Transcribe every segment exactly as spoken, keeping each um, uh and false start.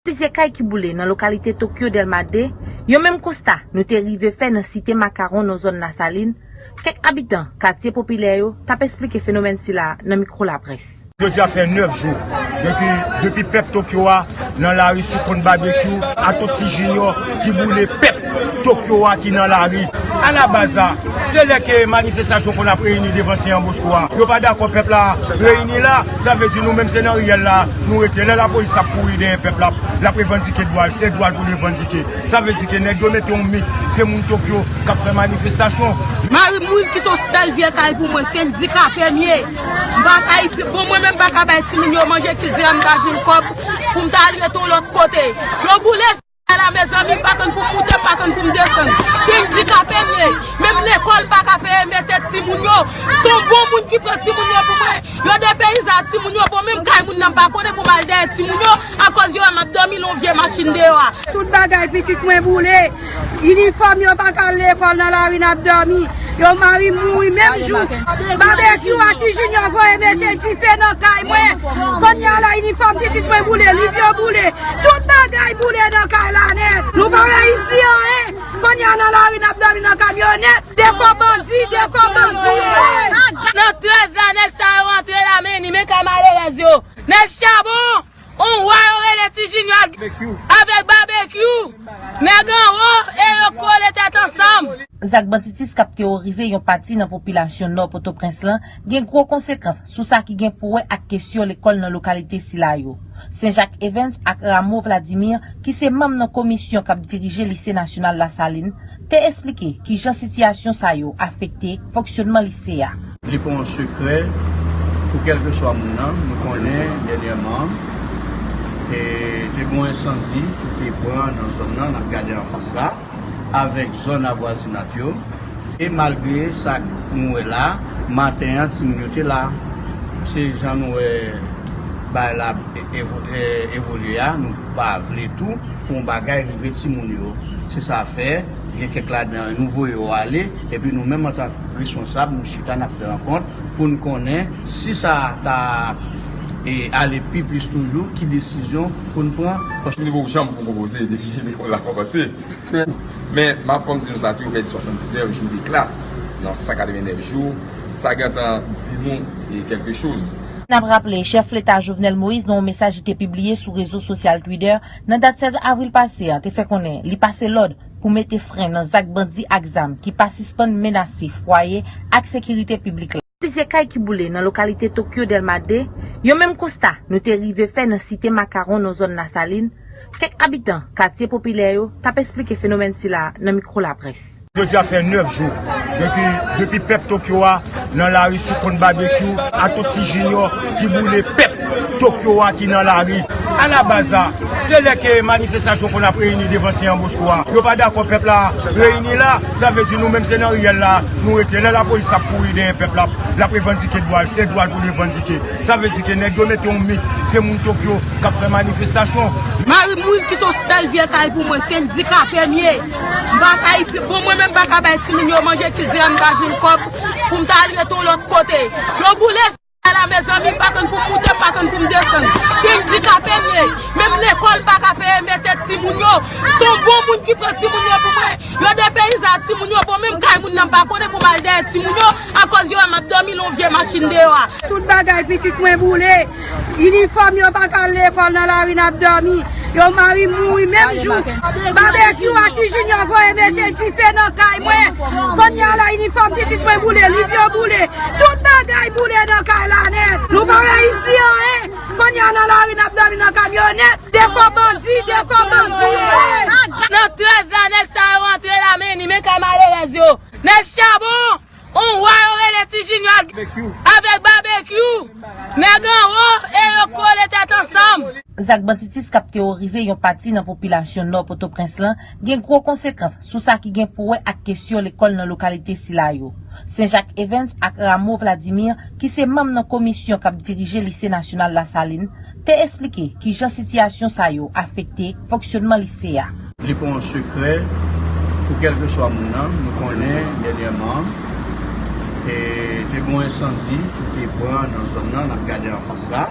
Plizyè kay ki boule nan lokalite Tokyo Dèlma de, yon menm konsta nou te rive fè nan site Makaron nan zòn Lasalin, kèk abitan katye popilè yo t ap esplike fenomèn sila nan mikwo laprès. Jodi a fè nèf jou depi, depi pèp Tokyo a nan lari sou kont Babekyou, a tout ti jinyò ki boule pèp Tokyo a ki nan lari. Alabaz la, se lè ke manifestasyon konn ap reyini devan Seyan Bosko a, yo pa dakò pèp la reyini la, sa vle di nou menm se nan riyèl la nou rete. Lè lapolis ap kouri dèyè pèp la, l ap revandike dwa l, se dwa l pou l revandike. Sa vle di ke nèg yo mete yon mit, se moun Tokyo k ap fè manifestasyon. Mari m wi, m kite yon sèl vye kay pou mwen, se endikape m ye. M pa ka, bon, mwen menm m pa ka bay timoun yo manje, ki dirè m ta jwenn kòb pou m ta al rete yon lòt kote. Yo boule la, mezanmi, m pa konn pou m moute, m pa konn pou m desann. Se endikape m ye. Menm lekòl m pa ka peye mete timoun yo. Se yon bon moun ki pran timoun yo pou mwen. Yo depeyize timoun yo, bon, menm kay moun nan m pa konnen pou m al dèyè timoun yo, akoz yo wè m ap dòmi nan yon vye machin deyò a. Tout bagay pitit mwen boule. Inifòm yo pa ka al lekòl, nan lari n ap dòmi. Yo mari m mouri menm jou. Babekyou a ti jinyò voye mete dife nan kay mwen. Kounye a la inifòm pitit mwen boule, liv yo boule. Tout bagay boule nan kay la nèt. Nou pa reyisi anyen. Kounye a nan lari n ap dòmi nan kamyonèt. De kò bandi, de kò bandi. Nan trèz la, nèg sa yo rantre la, men ni men kay malerèz yo. Nèg chabon, on wa yo rele ti jinyò avèk Babekyou. Nèg anwo e yo kole tèt ansanm. Zak banditis k ap teworize yon pati nan popilasyon nò Pòtoprens lan gen gwo konsekans sou sa ki gen pou wè ak kesyon lekòl nan lokalite sila yo. Senjak Evens ak Rameau Vladimir, ki se manm nan komisyon k ap dirije Lise Nasyonal Lasalin, te esplike kijan sitiyasyon sa yo afekte fonksyonman lise a. Li pa yon sekrè pou kèlkeswa moun nan. Nou konnen dènyèman, e, te gen yon ensandi ki te pran nan zòn nan, n ap gade anfas la, avèk zòn avwazinat yo. E malgre sa nou wè la, maten an, timoun yo te la. Se jan nou wè bagay la evo-, e, evolye a, nou pa vle tou pou yon bagay rive timoun yo. Se sa fè, gen kèk ladan nou voye yo ale, epi nou menm antank responsab, nou chita, n ap fè rankont pou n konnen si sa ta, e, ale pi plis toujou, ki desizyon pou n pran. Paske nou pa janm pou konpoze depi lekòl la kòmanse. Men, m ap fò m di nou sa tou, yo pèdi swasanndiznèf jou de klas nan san katrevennnèf jou. Sa gentan di nou, e, kèlke choz. N ap raple, chèf leta Jovenel Moïse, nan yon mesaj li te pibliye sou rezo sosyal Twitter nan dat sèz avril pase a, te fè konnen li pase lòd pou mete fren nan zak bandi ak zam ki pa sispann menase fwaye ak sekirite piblik la. Plizyè kay ki boule nan lokalite Tokyo Dèlma de, yon menm konsta nou te rive fè nan site Makaron nan zòn Lasalin, kèk abitan katye popilè yo t ap esplike fenomèn sila nan mikwo laprès. Jodi a fè nèf jou depi, depi pèp Tokyo a nan lari sou kont Babekyou, a tout ti jinyò ki boule pèp Tokyo a ki nan lari. Alabaz la, se lè ke manifestasyon konn ap reyini devan Seyan Bosko a, yo pa dakò pèp la reyini la, sa vle di nou menm se nan riyèl la nou rete. Lè lapolis ap kouri dèyè pèp la, l ap revandike dwa l, se dwa l pou l revandike. Sa vle di ke nèg yo mete yon mit, se moun Tokyo k ap fè manifestasyon. Mari m wi, m kite yon sèl vye kay pou mwen, se endikape m ye. M pa ka, bon, mwen menm m pa ka bay timoun yo manje, ki dirè m ta jwenn kòb pou m ta al rete yon lòt kote. Yo boule la, mezanmi, m pa konn pou m moute, m pa konn pou m desann. Se endikape m ye. Menm lekòl m pa ka peye mete timoun yo. Se yon bon moun ki pran timoun yo pou mwen. Yo depeyize timoun yo, bon, menm kay moun nan m pa konnen pou m al dèyè timoun yo, akoz yo wè m ap dòmi nan yon vye machin deyò a. Tout bagay pitit mwen boule. Inifòm yo pa ka al lekòl, nan lari n ap dòmi. Yo mari m mouri menm jou. Babekyou a ti jinyò voye mete dife nan kay mwen. Kounye a la inifòm pitit mwen boule, liv yo boule. Tout bagay boule nan kay la nèt. Nou pa reyisi anyen. Kounye a nan lari n ap dòmi nan kamyonèt. De kò bandi, de kò bandi. Nan trèz la, nèg sa yo rantre la, men ni men kay malerèz yo. Nèg chabon, on wa yo rele ti jinyò avèk Babekyou. Nèg anwo e yo kole tèt ansanm. Zak banditis k ap teworize yon pati nan popilasyon nò Pòtoprens lan gen gwo konsekans sou sa ki gen pou wè ak kesyon lekòl nan lokalite sila yo. Senjak Evens ak Rameau Vladimir, ki se manm nan komisyon k ap dirije Lise Nasyonal Lasalin, te esplike kijan sitiyasyon sa yo afekte fonksyonman lise a. Li pa yon sekrè pou kèlkeswa moun nan. Nou konnen dènyèman, e, te gen yon ensandi ki te pran nan zòn nan, n ap gade anfas la,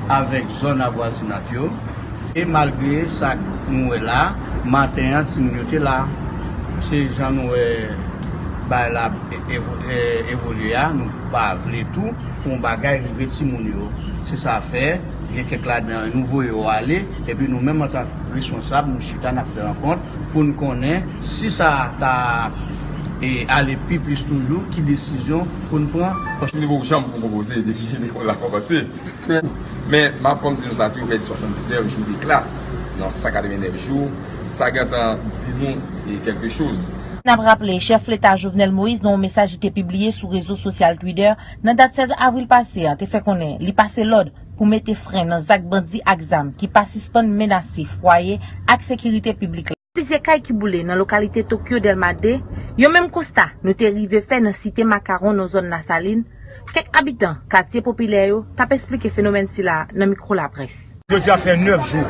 avèk zòn avwazinat yo. E malgre sa nou wè la, maten an, timoun yo te la. Se jan nou wè bagay la e- evo- e- evolye a, nou pa vle tou pou yon bagay rive timoun yo. Se sa fè, gen kèk ladan nou voye yo ale, epi nou menm antank responsab, nou chita, n ap fè rankont pou n konnen si sa ta e, ale pi plis toujou, ki desizyon pou n pran. Paske nou pa janm pou konpoze depi lekòl la kòmanse. Men, m ap kòm di nou sa tou, yo pèdi swasanndiznèf jou de klas nan san katrevennnèf jou. Sa gentan di nou e kèlke choz. N ap raple, chèf leta Jovenel Moïse, nan yon mesaj li te pibliye sou rezo sosyal Twitter, nan dat sèz avril pase a, te fè konnen li pase lòd pou mete fren nan zak bandi ak zam ki pa sispann menase fwaye ak sekirite piblik la. Plizyè kay ki boule nan lokalite Tokyo Dèlma de, yon menm konsta nou te rive fè nan site Makawon nan zòn Lasalin, kèk abitan katye popilè yo t ap esplike fenomèn sila nan mikwo laprès. Jodi a fè nèf jou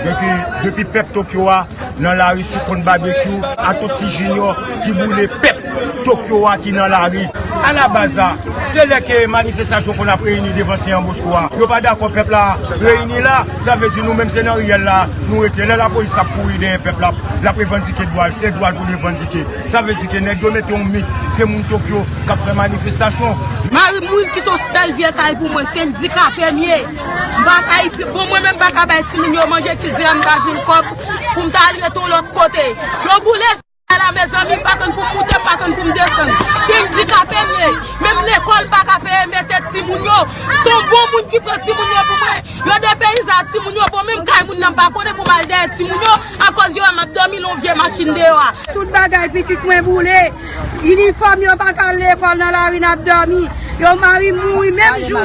depi, depi pèp Tokyo a nan lari sou kont Babekyou, a tout ti jinyò ki boule pèp Tokyo a ki nan lari. Alabaz la, se lè ke manifestasyon konn ap reyini devan Seyan Bosko a. Yo pa dakò pèp la reyini la, sa vle di nou menm se nan riyèl la nou rete. Lè lapolis ap kouri dèyè pèp la, l ap revandike dwa l, se dwa l pou l revandike. Sa vle di ke nèg yo mete yon mit, se moun Tokyo k ap fè manifestasyon. Mari m wi, m kite yon sèl vye kay pou mwen, se endikape m ye. M pa ka, bon, mwen menm m pa ka bay timoun yo manje, ti dirèm m pa jwenn kòb pou m ta al rete yon lòt kote. Yo boule la, mezanmi, m pa konn pou m moute, m pa konn pou m desann. Se endikape m ye. Menm lekòl m pa ka peye, mete timoun yo. Se yon bon moun ki pran timoun yo pou mwen. Yo depeyize a timoun yo, bon, menm kay moun nan m pa konnen pou m al dèyè timoun yo, akoz yo wè m ap dòmi nan yon vye machin deyò a. Tout bagay pitit mwen boule. Inifòm yo pa ka al lekòl, nan lari n ap dòmi. Yon mari m mouri menm jou.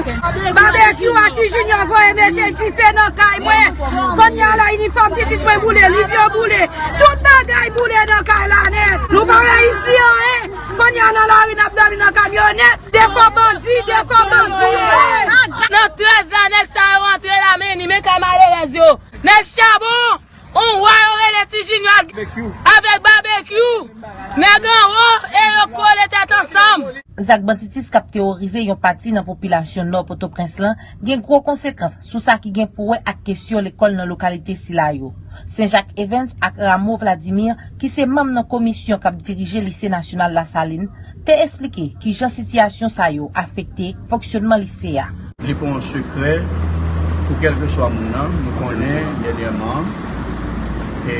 Babekyou a ti jinyò voye mete dife nan kay mwen. Kounye a la, inifòm pitit mwen boule, liv yo boule. Tout bagay boule nan kay la nèt. Nou pa reyisi anyen. Kounye a nan lari n ap dòmi nan kamyonèt. De kò bandi, de kò bandi. Nan trèz la, nèg sa yo antre la, men ni men kay malerèz yo. Nèg chabon, on wa yo rele ti jinyò avèk Babekyou. Nèg anwo e yo kole tèt ansanm. Zak banditis k ap teworize yon pati nan popilasyon nò Pòtoprens lan gen gwo konsekans sou sa ki gen pou wè ak kesyon lekòl nan lokalite sila yo. Saint Jacques Evens ak Rameau Vladimir, ki se manm nan komisyon k ap dirije Lise Nasyonal Lasalin, te esplike kijan sitiyasyon sa yo afekte fonksyònman lise a. Li pa yon sekrè pou kèlkeswa moun nan, nou konnen dènyèman, e,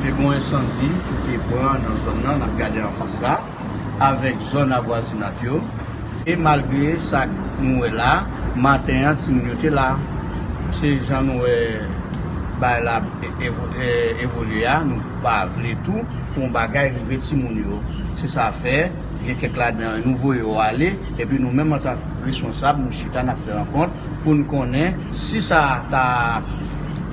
te gen yon ensandi ki te pran nan zòn nan, n ap gade anfas la, avèk zòn avwazinat yo. E malgre sa nou wè la, maten an, timoun yo te la. Se jan nou wè bagay la e- evo- e- evolye a, nou pa vle tou pou yon bagay rive timoun yo. Se sa fè, gen kèk ladan nou voye yo ale, epi nou menm antank responsab, nou chita, n ap fè rankont pou n konnen si sa ta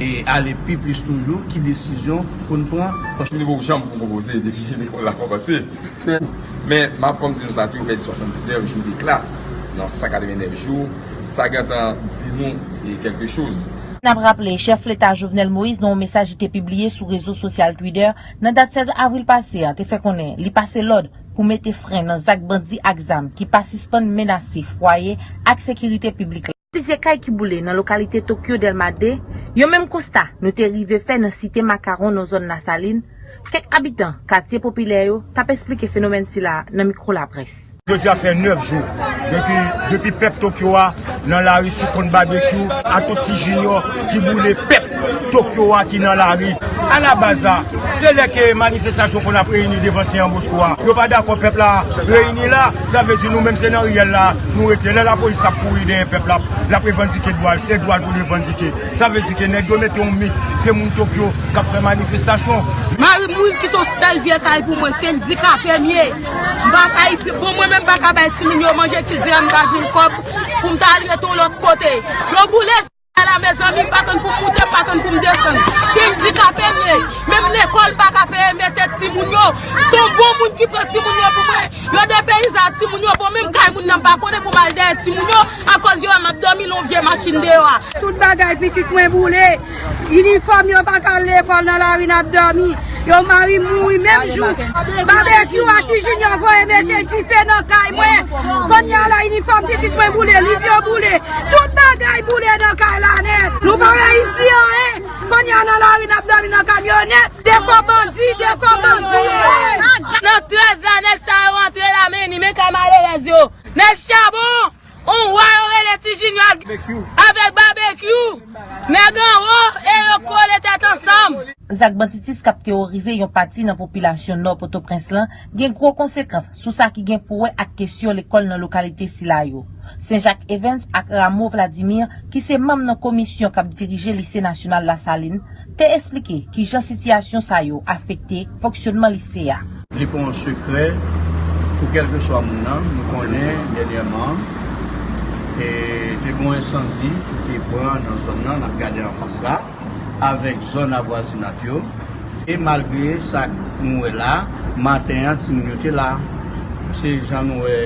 e, ale pi plis toujou, ki desizyon pou n pran. Paske nou pa janm pou konpoze depi lekòl la kòmanse. Men, m ap kòm di nou sa tou, yo pèdi swasanndiznèf jou de klas nan san katrevennnèf jou. Sa gentan di nou e kèlke choz. N ap raple, chèf leta Jovenel Moïse, nan yon mesaj li te pibliye sou rezo sosyal Twitter, nan dat sèz avril pase a, te fè konnen li pase lòd pou mete fren nan zak bandi ak zam ki pa sispann menase fwaye ak sekirite piblik la. Plizyè kay ki boule nan lokalite Tokyo Dèlma de, yon menm konsta nou te rive fè nan site Makawon nan zòn Lasalin, kèk abitan katye popilè yo t ap esplike fenomèn sila nan mikwo laprès. Jodi a fè nèf jou depi, depi pèp Tokyo a nan lari sou kont Babekyou, a tout ti jinyò ki boule pèp Tokyo a ki nan lari. Alabaz la, se lè ke manifestasyon konn ap reyini devan Seyan Bosko a. Yo pa dakò pèp la reyini la, sa vle di nou menm se nan riyèl la nou rete. Lè lapolis ap kouri dèyè pèp la, l ap revandike dwa l, se dwa l pou l revandike. Sa vle di ke nèg yo mete yon mit, se moun Tokyo k ap fè manifestasyon. Mari m wi, m kite yon sèl vye kay pou mwen, se endikape m ye. M pa ka iti, bon, mwen menm m pa ka bay timoun yo manje, ti dirèm m pa jwenn kòb pou m ta al rete yon lòt kote. Yo boule la, mezanmi, m pa konn pou m moute, m pa konn pou m desann. Se endikape m ye. Menm lekòl m pa ka peye mete timoun yo. Se yon bon moun ki pran timoun yo pou mwen. Yo depeyize a timoun yo, bon, menm kay moun nan m pa konnen pou m al dèyè timoun yo, akoz yo wè m ap dòmi nan yon vye machin deyò a. Tout bagay pitit mwen boule. Inifòm yo pa ka al lekòl, nan lari n ap dòmi. Yon mari mouri menm jou. Babekyou a Ti Junior voye mete dife nan kay mwen. Kounye a la, inifòm pitit mwen boule, liv yo boule. Tout bagay boule nan kay la nèt. Nou pa reyisi anyen. Kounye a nan lari n ap dòmi nan kamyonèt. De kò bandi, de kò bandi. Nan trèz la, nèg sa yo antre la, men ni men kay malerèz yo. Nèg chabon, on wa yo rele Ti Junior avèk Babekyou. Nèg anwo e yo kole tèt ansanm. Zak banditis k ap teworize yon pati nan popilasyon nò Pòtoprens lan gen gwo konsekans sou sa ki gen pou wè ak kesyon lekòl nan lokalite sila yo. Saint Jacques Evens ak Rameau Vladimir, ki se manm nan komisyon k ap dirije Lise Nasyonal Lasalin, te esplike kijan sitiyasyon sa yo afekte fonksyonman lise a. Li pa yon sekrè pou kèlkeswa moun nan. Nou konnen dènyèman, e, te gen yon ensandi ki te pran nan zòn nan, n ap gade anfas la, avèk zòn avwazinat yo. E malgre sa nou wè la, maten an, timoun yo te la. Se jan nou wè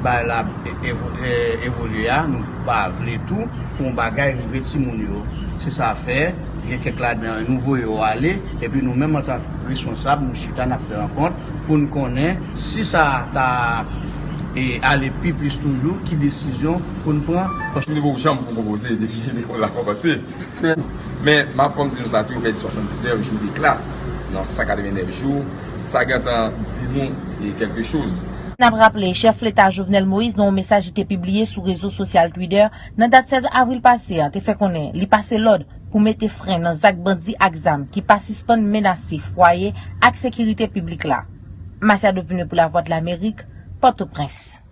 bagay la e-, evo-, e-, evolye a, nou pa vle tou pou yon bagay rive timoun yo. Se sa fè, gen kèk ladan nou voye yo ale, epi nou menm antanke responsab, nou chita, n ap fè rankont pou n konnen si sa ta, e, ale pi plis toujou, ki desizyon pou n pran. Paske nou pa janm pou konpoze depi lekòl la kòmanse. Men, men m ap kòm di nou sa tou, yo pèdi swasanndiznèf jou de klas nan san katrevennnèf jou. Sa gentan di nou, e, kèlke choz. N ap raple, chèf leta Jovenel Moïse, nan yon mesaj li te pibliye sou rezo sosyal Twitter, nan dat sèz avril pase a, te fè konnen li pase lòd pou mete fren nan zak bandi ak zam ki pa sispann menase fwaye ak sekirite piblik la. Masiado Vilmé pou Lavwadlamerik, Pòtoprens.